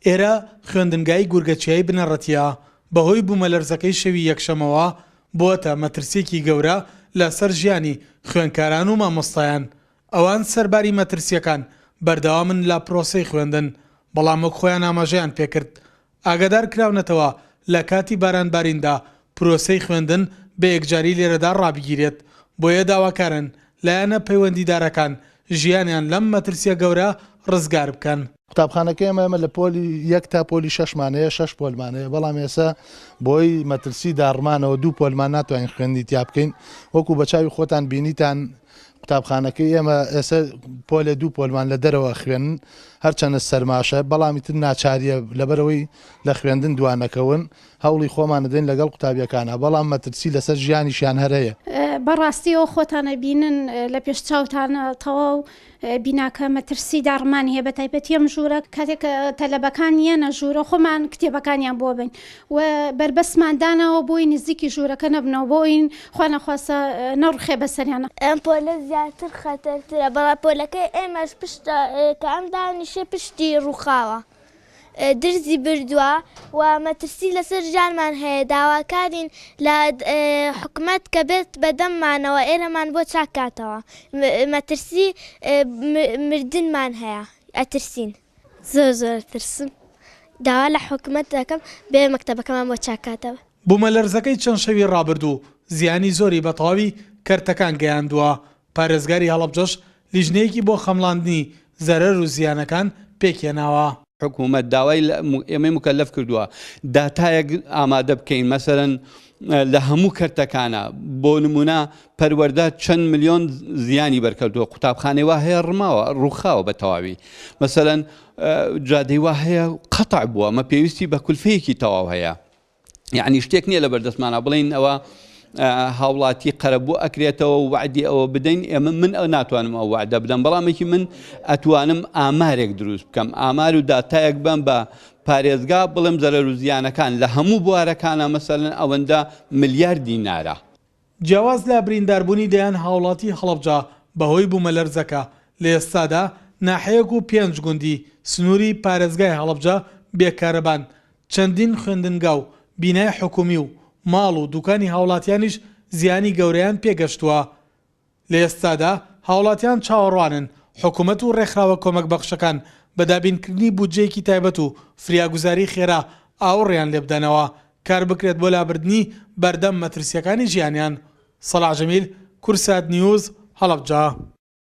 ئێرە خوێندنگای گورگەچیای بنەڕەتییە، بەهۆی بوومەلەرزەکەی شەوی یەکشەمەوە بووەتە مەترسییەکی گەورە لەسەر ژیانی خوێندکاران و مامۆستایان، ئەوان سەرباری مەترسییەکان بەردەوامن لە پرۆسەی خوێندن، بەڵام وەک خۆیان ئاماژەیان پێکرد ئاگادار کراونەتەوە لە کاتی بارانباریندا پرۆسەی خوێندن بە یەکجاری لێرەدا ڕابگیرێت، بۆیە داواکارن لایەنە پەیوەندیدارەکان ژیانیان لەم مەترسیە گەورە ڕزگار بکەن. قوتابخانەکەی ئێمە ئێمە لە پۆلی یەک تا پۆلی شەشمان هەیە، شەش پۆلمان هەیە، بەڵام ئێستا بۆی مەترسی داڕمانەوە دوو پۆلمان ناتوانین خوێندنی تیا بکەین، وەکو بە چاوی خۆتان بینیتان قوتابخانەکەی ئێمە ئێستا پۆلێ دوو پۆلمان لە دەرەوە خوێنن هەرچەنە سەرماشە بەڵام ئیتر ناچاریە لەبەرئەوەی لە خوێندن دوانەکەون هەوڵی خۆمان ئەدەین لەگەڵ قوتابیەکانا بەڵام مەترسی لەسەر ژیانیشیان هەر هەیە. بەڕاستی ئەوە خۆتان ئەبینن لە پێش چاوتانە تەواو بیناکە مەترسی داڕمانی هەیە بەتایبەتی ئەم ژوورە کاتێک تەلەبەکان یەنە ژوورە خۆمان کتێبەکانیان بۆ بین و بەربەستمان داناوە بۆی نزیکی ژوورەکە نەبنەوە بۆ ئەوین خوا نەخواستە نەڕوخێ بەسەریانە. ئەم پۆلە زیاتر خەتەرترە بەڵام پۆلەکەی ئێمەش پشتە کە ئەم دانیشێ پشتی ڕووخاوە درزی بردووە و مەترسی لەسەر ژیانمان هەیە داواکارین لە حکومەت کە بێت بەدەممانەوە ئێرەمان بۆ چاک کاتەوە مەترسی مردنمان هەیە ئەترسین. زۆر زۆر ئەترسم داوا لە حکومەت دەکەم بێ مەکتەبەکەمان بۆ چاک کاتەوە. بومەلەرزەکەی چەند شەوی ڕابردوو زیانی زۆری بە تەواوی کەرتەکان گەیاندووە، پارێزگاری هەڵەبجەش لیژنەیەکی بۆ خەمڵاندنی زەرەر و زیانەکان پێکهێناوە. حکومەت داوای لە ئێمەی موکەلەف کردووە داتایەک ئامادە بکەین مەسەرەن لە هەموو کەرتەکانە بۆ نمونە پەروەردە چەند ملیۆن زیانی بەرکەوتووە قوتابخانەی وا هەیە ڕماوە ڕووخاوە بە تەواوی مەسەلەن جادەی وا هەیە قەتع بووە مە پێویستی بە کولفەیەکی تەواو هەیە یعنی شتێک نییە لە بەردەستمانە بڵین ئەوە هاوڵاتی قەرەبوو ئەکرێتەوە و وعدی ئەوە بدەین ئێمە من ئەو ناتوانم ئەو وعدە بدەم بەڵامێکی من ئەتوانم ئامارێک دروست بکەم ئامار و داتایەک بم بە پارێزگا بڵێم زەرەر و زیانەکان لە هەموو بوارەکانە مەسەلەن ئەوەندە ملیار دینارە. جیاواز لە برینداربوونی دەیان هاوڵاتی هەڵەبجە بەهۆی بوومەلەرزەکە، لە ئێستادا ناحیەیەک و پێنج گوندی سنووری پارێزگای هەڵەبجە بێ کارەبان، چەندین خوێندنگا و بینای حکومی و ماڵ و دوکانی هاوڵاتیانیش زیانی گەورەیان پێگەشتووە. لە ئێستادا هاوڵاتیان چاوەڕوانن حکومەت و ڕێکخراوە کۆمەکبەخشەکان بە دابینکردنی بودجەیەکی تایبەت و فریاگوزاری خێرا ئاوڕیان لێبدەنەوە کاربکرێت بۆ لابردنی بەردەم مەترسییەکانی ژیانیان. سەڵاح جەمیل، کوردسات نیوز، هەڵەبجە.